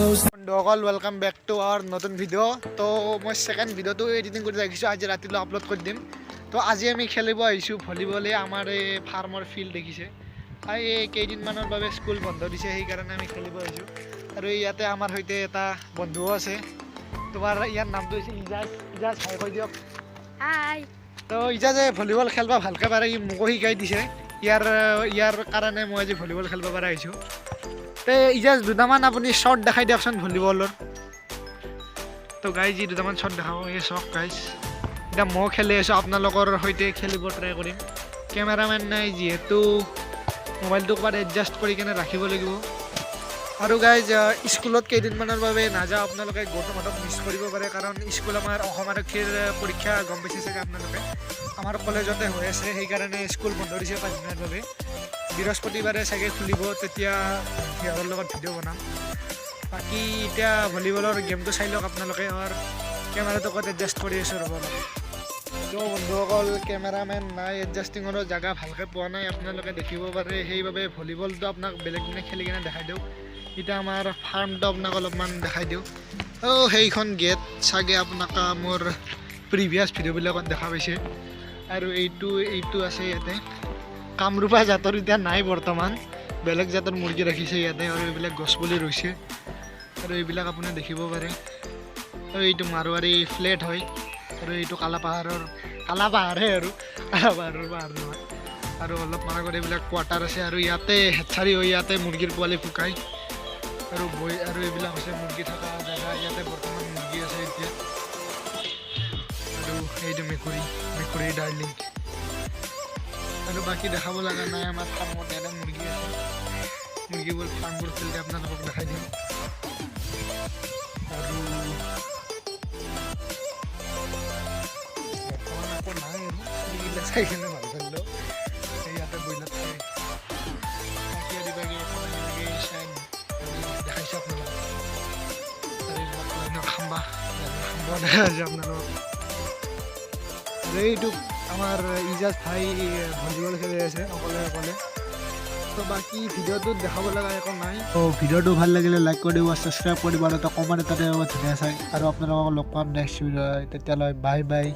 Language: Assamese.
Close বন্ধুসকল, welcome back to our নতুন ভিডিঅ'। তো মই ছেকেণ্ড ভিডিঅ'টো এডিটিং কৰি ৰাখিছোঁ, আজি ৰাতিলৈ আপলোড কৰি দিম। তো আজি আমি খেলিব আহিছোঁ ভলীবলে। আমাৰ এই ফাৰ্মৰ ফিল্ড দেখিছে। আৰু এই কেইদিনমানৰ বাবে স্কুল বন্ধ দিছে, সেইকাৰণে আমি খেলিব আহিছোঁ। আৰু ইয়াতে আমাৰ সৈতে এটা বন্ধুও আছে তোমাৰ। ইয়াৰ নামটো হৈছে ইজাজ। ইজাজ, হাই কৈ দিয়ক। হাই। তো ইজাজে ভলীবল খেলবা ভালকৈ পাৰে। ই মোকো শিকাই দিছে। ইয়াৰ ইয়াৰ কাৰণে মই আজি ভলীবল খেলিব পৰা হৈছোঁ। তে ইজাজ, দুটামান আপুনি শ্বট দেখাই দিয়কচোন ভলীবলৰ। তো গাইজ, ই দুটামান শ্বট দেখাব। এই চাওক গাইজ, এতিয়া ময়ো খেলি আছোঁ, আপোনালোকৰ সৈতে খেলিব ট্ৰাই কৰিম। কেমেৰামেন নাই যিহেতু, মোবাইলটো ক'ৰবাত এডজাষ্ট কৰি কেনে ৰাখিব লাগিব। আৰু গাইজ, স্কুলত কেইদিনমানৰ বাবে নাযাওঁ, আপোনালোকে গৌতমহঁতক মিছ কৰিব পাৰে। কাৰণ স্কুল আমাৰ অসম আৰক্ষীৰ পৰীক্ষা, গম পাইছে চাগে আপোনালোকে, আমাৰ কলেজতে হৈ আছে। সেইকাৰণে স্কুল বন্ধ দিছে 5 দিনৰ বাবে। বৃহস্পতিবাৰে চাগে খুলিব, তেতিয়া সিহঁতৰ লগত ভিডিঅ' বনাম। বাকী এতিয়া ভলীবলৰ গেমটো চাই লওক আপোনালোকে। আৰু কেমেৰাটো ক'ত এডজাষ্ট কৰি আছোঁ, ৰ'ব অলপ। তো বন্ধুসকল, কেমেৰামেন নাই, এডজাষ্টিঙৰো জেগা ভালকৈ পোৱা নাই, আপোনালোকে দেখিব পাৰে। সেইবাবে ভলীবলটো আপোনাক বেলেগ দিনা খেলি কিনে দেখাই দিওঁ। এতিয়া আমাৰ ফাৰ্মটো আপোনাক অলপমান দেখাই দিওঁ। অ' সেইখন গেট চাগে আপোনাক মোৰ প্ৰিভিয়াছ ভিডিঅ'বিলাকত দেখা পাইছে। আৰু এইটো আছে ইয়াতে কামৰূপা জাতৰ, এতিয়া নাই বৰ্তমান, বেলেগ জাতৰ মুৰ্গী ৰাখিছে ইয়াতে। আৰু এইবিলাক গছ পুলি ৰুইছে আৰু এইবিলাক আপুনি দেখিব পাৰে। আৰু এইটো মাৰোৱাৰী ফ্লেট হয়। আৰু এইটো কালাপাহাৰৰ, কালাপাহাৰহে আৰু কালাপাহাৰৰ পাহাৰ নহয়। আৰু অলপমান আগত এইবিলাক কোৱাৰ্টাৰ আছে। আৰু ইয়াতে হেচাৰী হয়, ইয়াতে মুৰ্গীৰ পোৱালি ফুকায় আৰু বৈ। আৰু এইবিলাক হৈছে মুৰ্গী থকা জেগা। ইয়াতে বৰ্তমান মুৰ্গী আছে এতিয়া। আৰু এইটো মেকুৰী, মেকুৰী ডাৰ্লিং। আৰু বাকী দেখাব লগা নাই। আমাৰ ফাৰ্মত ইয়াতে মুৰ্গী আছে। মুৰ্গীবোৰ ফাৰ্মবোৰ খুলিলে আপোনালোকক দেখাই দিম। আৰু বৰ্তমান একো নাই। আৰু চুলিবিলাক চাই কিনে ভাল লাগিলেও ইয়াতে ব্ৰইলাৰ থাকে। বাকী আৰু কিবা কিবি একো নাই, এনেকৈ চাই আমি দেখাইছোঁ আপোনালোকক। আৰু এইবিলাক লাইনৰ খাম্বা, লাইনৰ খাম্বা দেখা আছে আপোনালোকক। আৰু এইটো আমাৰ ইজাজ ভাই ভলীবল খেলি আছে অকলে অকলে। তো বাকী ভিডিঅ'টোত দেখাব লগা একো নাই। তো ভিডিঅ'টো ভাল লাগিলে লাইক কৰি দিব, ছাবস্ক্ৰাইব কৰিব আৰু এটা কমেণ্ট এটা দিব ধুনীয়া চাই। আৰু আপোনালোকক লগ পাম নেক্সট ভিডিঅ'। তেতিয়ালৈ বাই বাই।